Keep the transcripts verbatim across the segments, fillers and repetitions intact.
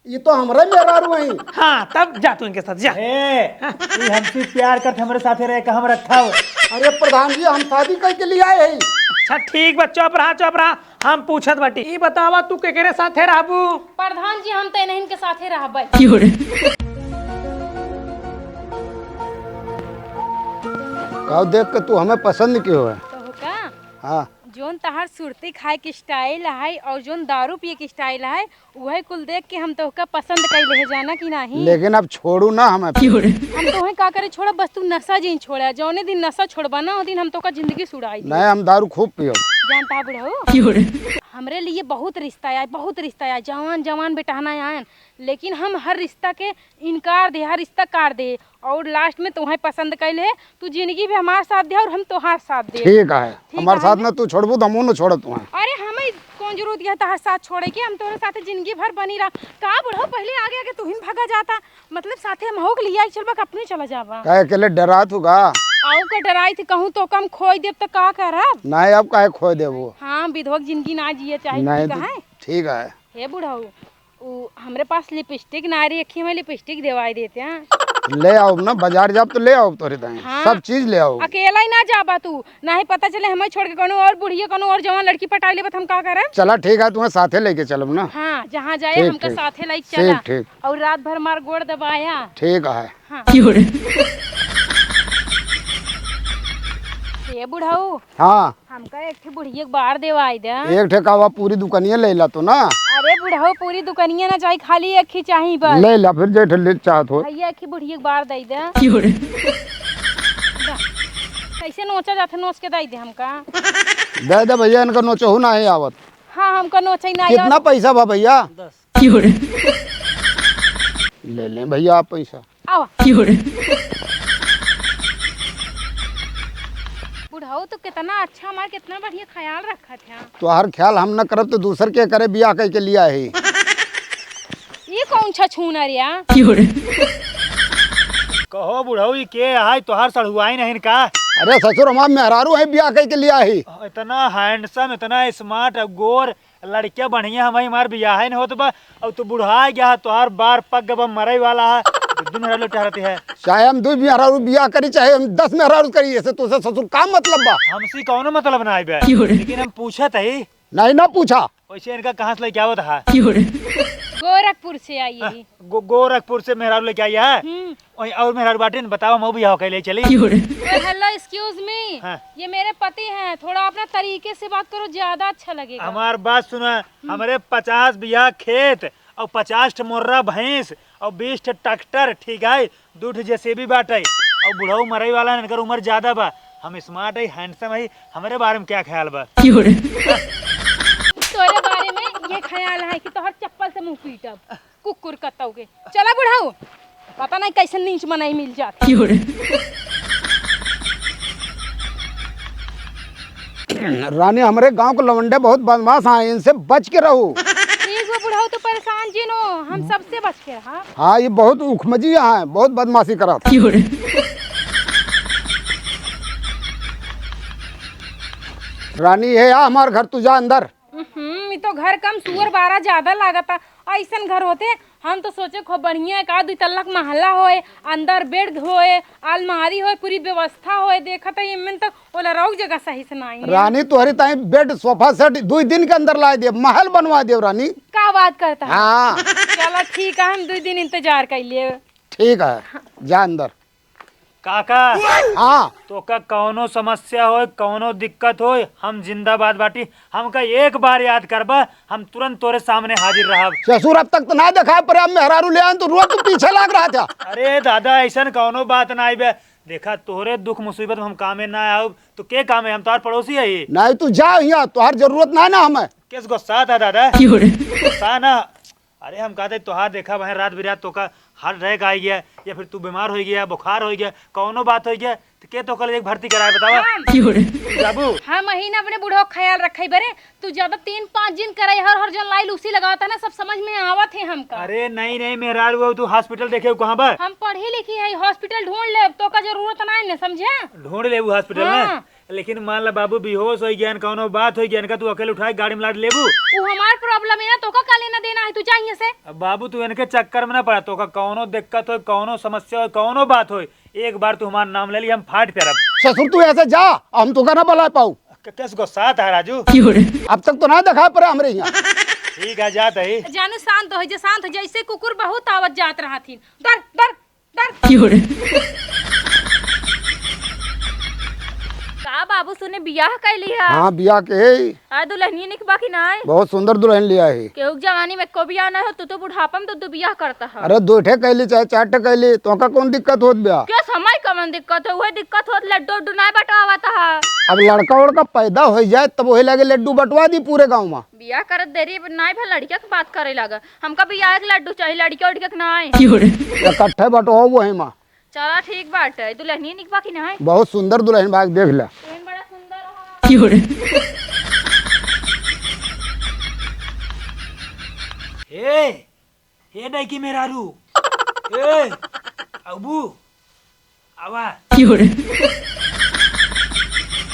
ये तो हमरे मेहरारू हैं। हाँ, तब जा तू इनके साथ, जा। ए, हाँ। तू हमसे प्यार करत हमरे साथे रहे, कहाँ रखा हो? अरे प्रधान जी, हम शादी करके लिए आए हैं। अच्छा, ठीक बा, चुप रहा, चुप रहा। हम पूछत बाटी, ई बतावा, तू केकरे साथे रहबू? प्रधान जी, हम तो इन्हीं के साथे रहबै। का देख के तू हमें पसंद कियो है? तो का? हाँ। जोन तहार सुरती खाए के style है और जोन दारू पिए के style है, उहे कुल देख के हम तोहका पसंद कइले है, जाना कि नाही? लेकिन अब छोड़ू ना हमें। हम तोहे का करे छोड़ब, बस तू नशा जिन छोड़ा। जौने दिन नशा छोड़बा ना, ओ दिन हम तोहका जिंदगी से उड़ाई देब। नहीं, हम दारू खूब पियब। जानता है बुढ़ऊ, हमरे लिए बहुत रिश्ता आए, बहुत रिश्ता आए, जवान जवान बेटहना आयन, लेकिन हम हर रिश्ता के इनकार दे, हर रिश्ता काट दे। और last में तोहे पसंद कइले है, तू जिंदगी भर हमार साथ दे और हम तोहार साथ दे। ठीक है, ठीक हमार है साथ ना। ना तू छोड़बू तो हमहू न छोड़ब तुहे। अरे हमें कौन जरूरत है तोहार साथ छोड़े के, हम तोहरे साथ जिंदगी भर बनी रह। का बुढ़ऊ, पहले आगे आगे तू ही भागा जाता, मतलब साथे हम हो के लिया चलबा कि अपने चला जाबा? काहे अकेले डरात हो का? आओ का डराई थी, कहूँ तो कम खोई देब तो का करब? नहीं, अब काहे खोई देबो? हाँ, विधवा के जिंदगी ना जिए चाहे, नहीं ठीक तो है? ठीक है। हे बुढ़ऊ, उ, हमरे पास lipstick ना रही, अखी में lipstick देवाई देते हैं। ले आओ ना, बाजार जाब तो ले आओ तोरे ताई। हाँ। सब चीज ले आओ। अकेला ही ना जाबा तू, ना ही पता चले हमें छोड़ के कोनो और बुढ़िया, कोनो और जवान लड़की पटाई लेबा त हम का करब? चला ठीक है, तुम्हें साथे लेके चलब ना। हाँ, जहाँ जाए ठीक, हमका ठीक। साथे लेके चला। ठीक, ठीक। और रात भर मार गोड़ दबाया। ठीक है। हाँ। ए बुढ़ऊ, हाँ। हमका एक ठे बुढ़िया के बार देवाई दे। एक ठे का बा, पूरी दुकनिया ले ला तो ना। अरे बुढ़ऊ, पूरी दुकनिया ना चाही, खाली एक ही चाही बस। ले ला फिर, जे ठे ले चाहत हो। भैया, एक ही बुढ़िया के बार दे दे। कैसे नोचा जाथे, नोच के दे दे हमका। दे दे भैया, इनका नोचहू ना है आवत। हाँ, हमका नोचा ही ना कितना आवत। पैसा बा भैया? दस। ले लें भैया आप पैसा। आवा। बुढ़ऊ तो कितना अच्छा हमार, कितना बढ़िया ख्याल रखत है। तोहार ख्याल हम न करब तो दूसर के करे, बियाह कइके लिया है। ये कौन छछूना रे? कहो बुढ़ऊ, ई के है, तोहार सढ़ुआइन नहीं का? अरे ससुर, हमार मेहरारू है, बियाह कइके लिया है। इतना handsome, इतना smart, गोर, लड़किया बढ़िया, हम हमार बियाह ही नहीं होत बा। और तू बुढ़ा गया है, तोहार बार पक गबा, मरे वाला है, दू मेहरारू टहरती है। चाहे हम दू मेहरारू बियाह करी, चाहे हम दस मेहरारू करी, ऐसे तोसे ससुर का मतलब बा? हमसे कौनो मतलब ना आइबे, लेकिन हम पूछत ही। नहीं ना पूछा। वैसे इनका कहाँ से लेके आवत है? गोरखपुर से आई है। गो-, गोरखपुर से मेहरारू लेके आई है। हम्म। और, और मेहरारू बाटे न, बताओ, हम बियाह कैले चली। ओए, hello, excuse me। हाँ। ये मेरे पति हैं, थोड़ा अपना तरीके से बात करो, ज्यादा अच्छा लगेगा। हमार बात सुना, हम्म। हमरे पचास बीघा खेत और पचास ठे मुर्रा भैंस और बीस ठे ट्रैक्टर, ठीक है, दू ठे जेसीबी बाटे और बुढ़ऊ मरई वाला है, इनकर उम्र ज्यादा बा। हम smart है, handsome है, हमरे बारे में क्या ख्याल बा? तोरे बारे में ये ख्याल है कि तोहर चप्पल से मुंह पीटब। कुकुर कतौ के। चला बुढ़ऊ, पता नहीं कैसे नीच मनई मिल जात। रानी, हमरे गांव के लवंडे बहुत बदमाश हैं, इनसे बच के रहू। ठीक बा बुढ़ऊ, तू परेशान जिन हो, हम सबसे बच के रहा। हाँ, ये बहुत उखमजिया हैं, बहुत बदमाशी करत। रानी, ये आ हमार घर, तू जा अंदर। हम्म, ई तो घर कम, सुअर बारा ज्यादा लागता। ऐसन घर होते, हम तो सोचे खूब बढ़िया एक आध दुई तल्ला के महला होए, अंदर बेड होए, अलमारी होए, पूरी व्यवस्था होए। देखत है, इनमें तो ओला रौक जगह सही से नाई है। रानी, तोहरी ताई बेड, सोफा सेट दुई दिन के अंदर ला देब, महल बनवा देब रानी। का बात करता है? हाँ। चलो ठीक है, हम दुई दिन इंतजार कर लिए। ठीक है, जा अंदर। काका, हाँ। तोका कौनो समस्या होय, कौनो दिक्कत होय, हम जिंदाबाद बाटी। हमका एक बार याद करबा, हम तुरंत तोरे सामने हाजिर रहब। ससुर, अब तक तो ना देखा, पर अब मेहरारू ले आन तो रोज तू पीछे लाग रहा था। अरे दादा, ऐसन कौनो बात ना आइबे। देखा, तोहरे दुख मुसीबत में हम कामे ना आउब, तो के कामे, हम तोहार पड़ोसी है। नहीं, तू जा यहाँ, तोहार जरूरत ना है ना हमें। किस गुस्सा था दादा? गुस्सा ना। अरे हम कहत है तोहार देखा बहन रात बिरात तोका heart attack आइ गया या फिर तू बीमार होइ गया, बुखार होइ गया, कौनो बात होइ गया तो के तोका ले भर्ती कराए बतावा? हम। तू जाबू? हम ही ना अपने बुढ़ऊ ख्याल रखे बरे, तू ज्यादा तीन पाँच दिन करे हर हर जन लाई लूसी लगावत है ना, सब समझ में आवत है हमका। अरे नहीं नहीं मेहरारू, तू hospital देखे कहाँ बा? हम पढ़ी लिखी है, hospital ढूंढ लेब, तोका जरूरत ना है ना, समझे? ढूंढ लेबू hospital में? हाँ। लेकिन मान ला बाबू बेहोश होइ गया, कौनो बात होइ गया, इनका तू अकेले उठाए गाड़ी में लाद लेबू? उ हमार problem है ना, तोका का लेना देना है, तू जा यहाँ से। अब बाबू तू इनके चक्कर में ना पड़ा, तोका कौनो दिक्कत होइ, कौनो समस्या होइ, कौनो बात होइ, एक बार तू हमार नाम ले ली, हम फाट पेरब। ससुर तू ऐसे जा, हम तोका ना बलाए पाऊ। क-, कैसे गुस्सात है राजू? अब तक तो ना देखा पड़ा हमरे यहाँ। ठीक है, जात है। जानू शांत होइ जा, शांत होइ जा, ऐसे कुकुर बहुत आवत जात रहथिन। डर, डर, डर। का बाबू सुने बियाह कैली है? हाँ, बियाह के है। आ दुल्हनिया निक बा कि नाय? बहुत सुंदर दुल्हन लिया है। केहू के जवानी में को बियाह ना हो, तू तो बुढ़ापा में तो दू बियाह करता है। अरे दो ठे कैली चाहे चार ठे कैली, तोका कौन दिक्कत होत बा? के समय कमन दिक्कत हो, वही दिक्कत होत, लड्डू उड्डू नाय बंटवावत है। अब लड़का उड़का पैदा होइ जाए तब वही लागे लड्डू बंटवा दी पूरे गाँव में। बियाह करत देरी नाय भा लड़किया के बात करे लागा। हमका बियाह के लड्डू चाही, लड़किया उड़किया के नाय। इकट्ठे बंटवाओ वही में। चला ठीक बाटे, दुल्हनिया निक बा कि नाय? बहुत सुंदर दुल्हन बा, देख ले। तुम बड़ा सुंदर हो। ए, ए नइकी मेहरारू, ए, अबू, आवा।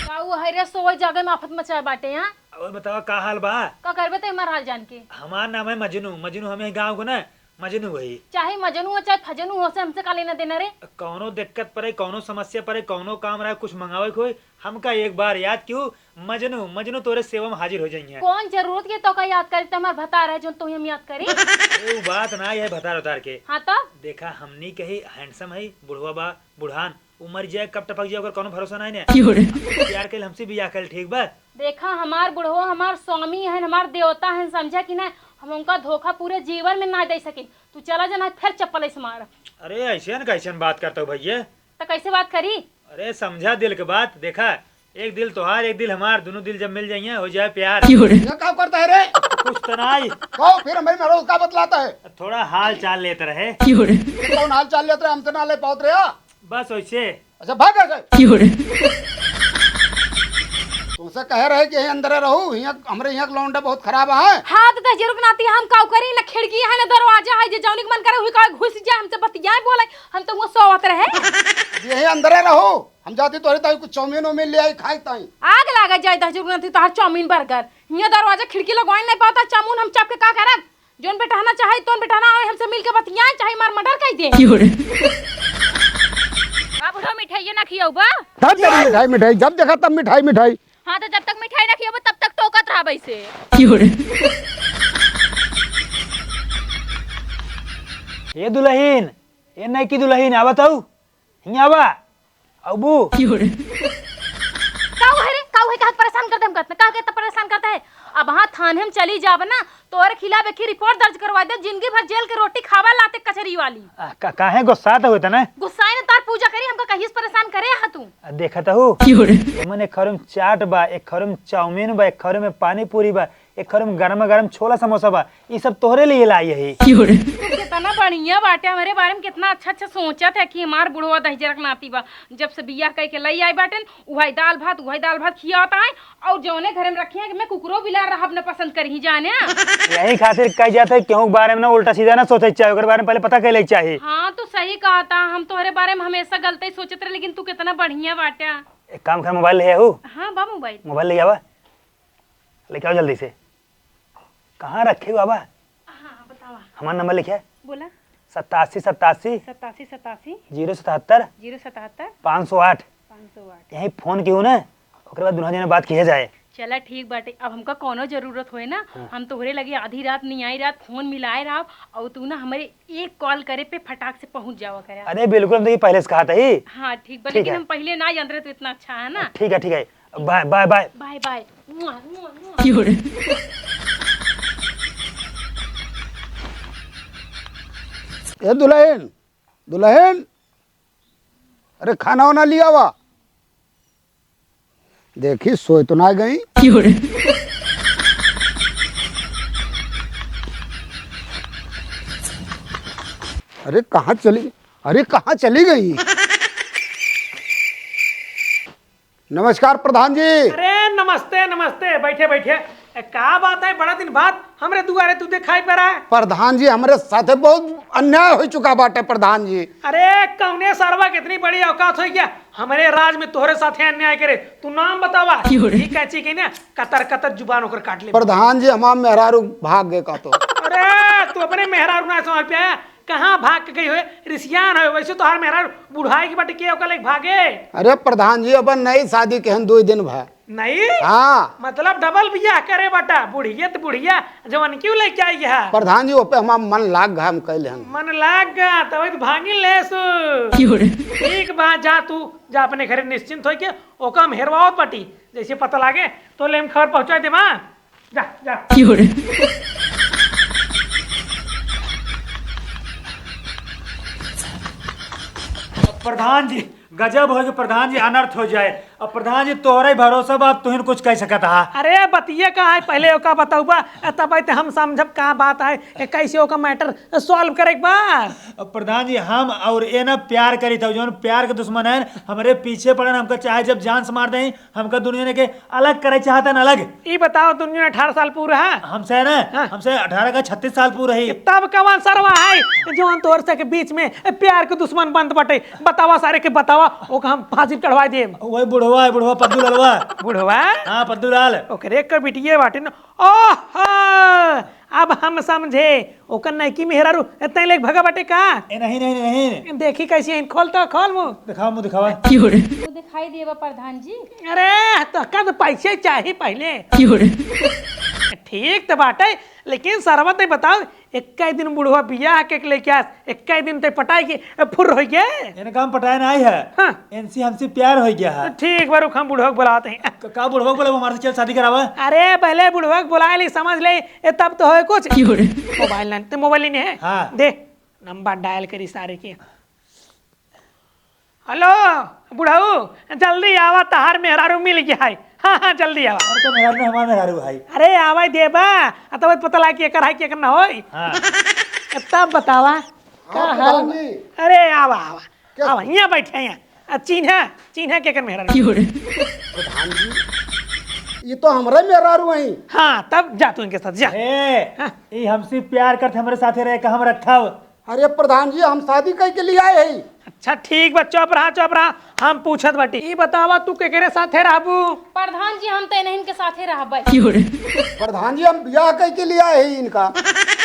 का उ है रे, सोवै जागै में आफत मचाए बाटे, हाँ? और बतावा का हाल बा? का करबे ते हमार हाल जान के? हमार नाम है मजनू, मजनू हमें गाँव को ना, मजनू वही। चाहे मजनू हो, चाहे फजनू हो, से हमसे का लेना देना रे? कौनो दिक्कत पड़े, कौनो समस्या पड़े, कौनो काम रहे, कुछ मंगावे के होई, हमका एक बार याद किहू, मजनू, मजनू तोरे सेवा में हाजिर हो जाइए। कौन जरूरत के तोका याद करे, ते हमार भतार है, जोन तोही हम याद करी? ए, उ बात ना है भतार उतार के। हाँ तो? देखा, हमनी कही handsome है, बुढ़वा बा, बुढ़ान, उ मर जाए, कब टपक जाए, ओकर कौनो भरोसा नहीं ने। क्यों रे? प्यार कइल हमसे बियाह कइल ठीक बा? देखा, हमार बुढ़वा हमार स्वामी हन, हमार देवता हन, समझा कि ना? हम उनका धोखा पूरे जीवन में ना दे सकिन। तू चला जा, ना फिर चप्पल ऐसे मार। अरे, ऐसे न कैसन बात करता हो भैया? तो कैसे बात करी? अरे, समझा दिल के बात। देखा, एक दिल तोहार, एक दिल हमार, दोनों दिल जब मिल जाइए, हो जाए प्यार। क्यों रे? ये का करता है रे? कुछ तो नहीं। कहो, फिर हमें मेरे को का बतलाता है? थोड़ा हाल चाल लेते रहे। क्यों रे? ये कौन हाल चाल लेते रहे? हमसे ना ले पावत रहे, हाँ? बस वैसे। अच्छा, भाग ऐसे। क्यों रे? तुमसे कहे रहे कि यहीं अंदर रहू, यहाँ, हमरे यहाँ के लौंडे बहुत खराब है। हाँ, तो दहिजरू के नाती हम काऊ करी, ना खिड़की है, ना दरवाजा है, जे जौनी के मन करे, वही का घुस जाए, हमसे बतियाए, बोले, हम तो वो सोवत रहे। अब यहीं अंदर रहू, हम जाती तोहरे ताई कुछ चाउमीन उमीन ले आई, खाई ताई। आग लागे जाए दहिजरू के नाती, तोहार चाउमीन बर्गर। यहाँ दरवाजा खिड़की लगवाए नहीं पावत, चाउमीन हम चाप के का करब? जोन बेटहना चाहे, तोन बेटहना आवे, हमसे मिल के बतियाए, चाहे मार मर्डर कर दे। क्यों रे? बाप रे, मिठाइये ना खियौबा? तब जब मिठाई, मिठाई, जब देखा तब मिठाई, मिठाई। हाँ, तो जब तक मिठाई ना खियौबा, तब तक टोकत रहब ऐसे। क्यों रे? ए दुलहिन, ए नइकी दुलहिन, आवत हऊ? हियाँ बा, अबू। काऊ है रे, काऊ है, काहे परेशान करते हम कहते, काहे के इतना परेशान करते है? अब हाँ थाने में चली जाब ना, तोहरे खिलाफ एक ही रिपोर्ट दर्ज करवा दे, जिंदगी भर जेल के रोटी खावा लाते कचरी वाली। आ, का, काहे गुस्सात हो इतना? गुस्साए ने तार पूजा करी, हमका कहिए से परेशान करे हा तू। आ, देखत हो? एमन एक खरुम चाट बा, एक खरुम चाउमीन बा, एक खरुम पानी पूरी बा, एक खरुम गरमा गरम छोला समोसा बा, ई सब तोहरे लिए लाई है। तू कितना बढ़िया बाटे, हमरे बारे में कितना अच्छा अच्छा सोचत है कि हमार बुढ़वा दहिजरक नाती बा। जब से बियाह कइके लई आई बाटेन, उहइ दाल भात, उहइ दाल भात खियावत आए, और जौने घरे में रखी है, मैं कुकुरो बिलार रहब न पसंद करही जाने। यही खातिर कह जात है, केहू के बारे में ना उल्टा सीधा ना सोचे के चाही, ओकर बारे में पहले पता कइले के चाही। हाँ, तो सही कहता, हम तोहरे बारे में हमेशा गलते ही सोचत रहे, लेकिन तू कितना बढ़िया बाटे। एक काम कर, मोबाइल ले आऊ। हाँ बा मोबाइल। मोबाइल ले आवा। लेके आओ जल्दी से। कहाँ रखे हो बाबा? हाँ, बतावा। हमार नंबर लिखे। बोला। सत्तासी सत्तासी। सत्तासी सत्तासी। जीरो सतहत्तर। जीरो सतहत्तर। पाँच सौ आठ। पाँच सौ आठ। यहीं फोन किहू ना, ओकरे बाद दुनों जने बात किहे जाए। चला ठीक बाटे, अब हमका कौनो जरूरत होए ना, हाँ। हम तोहरे लगे आधी रात, नियाई रात फोन मिलाए रहब, और तू ना हमरे एक कॉल करे पे फटाक से पहुँच जावा करे। अरे बिल्कुल, हम तो ये पहले से कहा था ही। हाँ ठीक बा, ठीक लेकिन है। हम पहले ना जानत रहे तू इतना अच्छा है ना। ठीक है, ठीक है। Bye, bye, bye. Bye, bye. मुआ, मुआ, मुआ। ए दुलहिन, दुलहिन, अरे खाना वाना लियावा। देखी सोए तो ना गई। अरे कहाँ चली, अरे कहाँ चली गई? नमस्कार प्रधान जी। अरे नमस्ते, नमस्ते, बैठे, बैठे। ए, का बात है, बड़ा दिन बाद हमरे दुआरे तू देखाई पड़ा है? प्रधान जी, हमरे साथे बहुत अन्याय होइ चुका बाटे, प्रधान जी। अरे, कौने सरवा के इतनी बड़ी औकात होइ गया? हमरे राज में तोहरे साथे अन्याय करे। तू नाम बतावा। क्यों रे? ई कैंची के ना, कतर कतर जुबान ओकर काट ले। प्रधान जी, हमार मेहरारू भाग गए का तो। अरे, तू अपने मेहरारू ना समझ पे आया? कहाँ भाग के गई होए? रिसियान होए। वैसे तोहार मेहरारू बुढ़ाई के बाटे, के ओकर लेके भागे? अरे प्रधान जी, अब नई शादी के हन, दो दिन भा। नहीं? हाँ। मतलब डबल बियाह करे बाटा, बुढ़िया त बुढ़िया, जवन क्यों लेके आई है? प्रधान जी, ओपे हमार मन लाग गा, हम कैले हन। मन लाग गा, तब तो भागिन ले सु। क्यों रे? ठीक बा, जा तू, जा अपने घरे निश्चिंत होके, ओका हम हेरवावत बाटी, जैसे पता लागे, तो ले हम खबर पहुँचा देबा। जा, जा। क्यों रे? प्रधान जी, गजब होइ गए प्रधान जी, अनर्थ होइ जाए। अब प्रधान जी, तोहरे भरोसा बा, अब तुहिन कुछ कह सकत हा। अरे, बतिये का है, पहले ओका बताउबा, तब ते हम समझब का बात है, कैसे ओका matter solve करे के बा। अब प्रधान जी, हम और ए ना प्यार करी था, जौन प्यार के दुश्मन है, हमरे पीछे पड़न, हमका चाहे जब जान से मार दें, हमका दुनिया ने के अलग करे चाहतन, अलग। ई बताओ, दुनिया अठारह साल पूरा है? हमसे है ना, हाँ। हमसे अठारह का छत्तीस साल पूरा है। तब कवन सरवा है, जौन तोर से के बीच में प्यार के दुश्मन बंद बटे? बतावा सारे के, बतावा, ओका हम फांसी चढ़वा देब। वही बुढ़वा है, बुढ़वा पद्दू लालवा। बुढ़वा? हाँ, पद्दू लाल। ओकरे के बिटिये बाटे न। ओहो, अब हम समझे, ओकर नयकी मेहरारू तैं लेके भगा बाटे का? ए, नहीं, नहीं, नहीं। देखी कैसी है, खोल तो, खोल मुंह। दिखावा मुंह, दिखावा। क्यों रे? मुंह दिखाई देवा प्रधान जी। अरे, तो कद पैसे चाही पहले। क्यों रे? ठीक तो बाटे, लेकिन सरवा तैं बताओ, इक्के दिन बुढ़वा बियाह के लेके आस, इक्के दिन तैं पटाई के फुर होइ गए। इनका हम पटाए ना आई है। हाँ। इनसे हमसे प्यार होइ गया है। तो ठीक बा, रुक, हम बुढ़वा के बुलावत हैं। क-, का बुढ़वा के बुलावा, हमारे से चल शादी करावा। अरे, पहले बुढ़वा के बुलाए ली, समझ ले, ए, तब तो होए कुछ। क्यों रे? मोबाइल ना, तो मोबाइल नहीं है? हाँ। दे, नंबर डायल करी सारे के। हेलो, बुढ़ऊ, जल्दी आवा, तहार मेहरारू मिल गया है। हाँ, हाँ, जल्दी आवा। और तो मेहरारू ना, हमार मेहरारू है। अरे, आवा देबा, आ तब पता लागे कि एकर है कि एकर ना होई। हाँ। तब बतावा, का हाँ, हाल प्रधान बा? जी। अरे, आवा, आवा। क्या? आवा, यहाँ बैठे, यहाँ। आ, चिन्हा, चिन्हा के कर मेहरारू। क्यों रे? प्रधान जी, ये तो हमरे मेहरारू हैं। हाँ, तब जा तू इनके साथ, जा। ए, हाँ। ये हमसे प्यार करते, हमरे साथे रहे, का हम रखब? अरे प्रधान जी, हम शादी कई के लिए आए हैं। अच्छा, ठीक बा, चुप रहा, चुप रहा, हम पूछत बाटी। ई बतावा, तू केकरे साथे रहबू? प्रधान जी, हम तो इन्हीं के साथे रहबे। क्यों रे? प्रधान जी, हम ब्याह कई के लिए आए हैं इनका।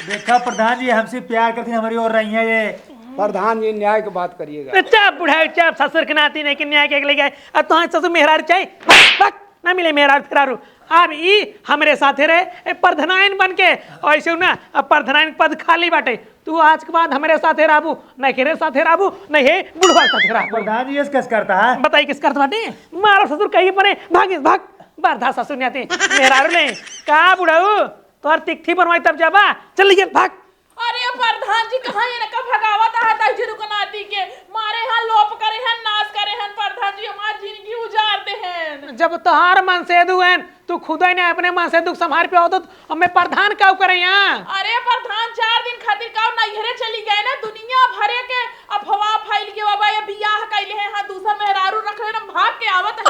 देखा प्रधान जी, हमसे प्यार करते, हमारी ओर रही है ये। प्रधान जी, न्याय की बात करिएगा। चुप बुढ़ऊ, चुप, ससुर के नाती नहीं कि न्याय के लिए गए। अब तो ससुर मेहरारू चाहे, बक, बक, ना मिले मेहरारू फेरारू। अब ई हमरे साथे रहे, ए, प्रधानाइन बन के। ऐसे ना, अब प्रधानाइन पद खाली बाटे। तू आज के बाद हमरे साथे रहबू, नहीं केरे साथे रहबू, नहीं हे बुढ़वा साथे रहबू। प्रधान जी, ये कैसे करता है? बताई किस करत बाटे? मारो ससुर कहीं परे, भागिस, भाग। बरधा ससुर नहीं आते, मेहरारू नहीं। का बुढ़ऊ, तोहर तिकथी बनवाई तब जाबा, चल गया, भाग। अरे प्रधान जी, कहाँ इनका भगावत है दहिजरू के नाती के? मारे हैं, लोप करे हैं, नाश करे हैं प्रधान जी, हमार जिंदगी उजार दे हैं। जब तोहार मनसेदू हैं, तू खुदे ने अपने मनसेदू के संभार पे होतो, तो हमें प्रधान का करे यहाँ? अरे प्रधान, चार दिन खातिर का नैहरे चली गए ना, दुनिया भरे के अफवाह फैल गया बा, ये बियाह कैले हैं, हाँ, दूसर मेहरारू रख लेना, हम भाग के आवत है।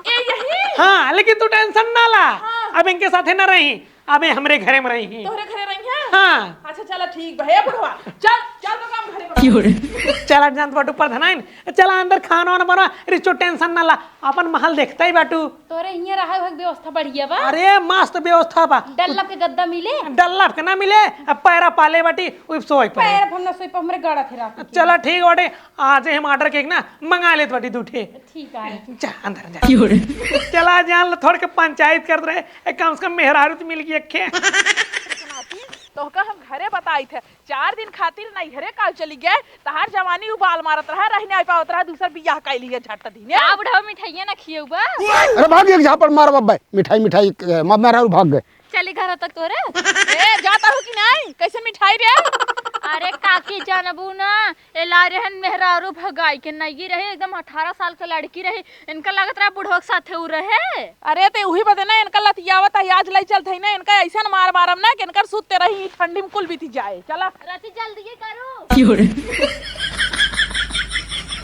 ए, यही? हाँ, लेकिन तू tension ना ला, हाँ। अब इनके साथे ना रही, अबे हमरे घरे में रही। तोहरे घरे रही है? हाँ। अच्छा, चला ठीक बा। हे बुढ़वा, चल, चल तो काम घरे बता। क्यों रे? चला जानत बाटू प्रधानाइन, चला अंदर खाना वाना बनवा, रिचो tension ना ला, अपन महल देखते ही बाटू। तोरे हियाँ रहे हुए व्यवस्था बढ़िया बा? अरे मस्त व्यवस्था बा। डल्लफ के गद्दा मिले? डल्लफ के ना मिले, अब पैरा पाले बाटी, उइप सोई पे। पैर हम ना सोई पे, हमरे गड़ा थे रात के। चला ठीक बाटे, आज हम order cake ना मंगा लेत बाटी दू ठे। ठीक है। जा, अंदर जा। क्यों रे? चला जान लो, थोड़ के पंचायत करत रहे, ए, कम से कम मेहरारू तो मिल गई अखे। तोहका हम घरे बताई थे, चार दिन खातिर नैहरे काल चली गए, तहार जवानी उबाल मारत रहा, रह नहीं पावत रहा, दूसर बियाह कैली है झट दीने। का बुढ़ऊ मिठाइया ना खियौबा? अरे भाग, एक झापड़ मार बब्बे, मिठाई, मिठाई, ए, म-, मेहरारू भाग गए। चली घर तक तोरे। ए, जाता हूँ कि नहीं? कैसे मिठाई रे? अरे काकी, जानबू ना, ए ला रहन मेहरारू भगाई के नई रहे, एकदम अठारह साल के लड़की रहे, इनका लगत रहा बुढ़वा के साथे उ रहे। अरे ते उही बदे ना इनका लतियावत है, आज लई चलत है ना, इनका ऐसन मार मारब ना कि इनकर सूत ते रही ठंडी में कुल बीती जाए। चला। रति जल्दी ये करो। क्यों रे?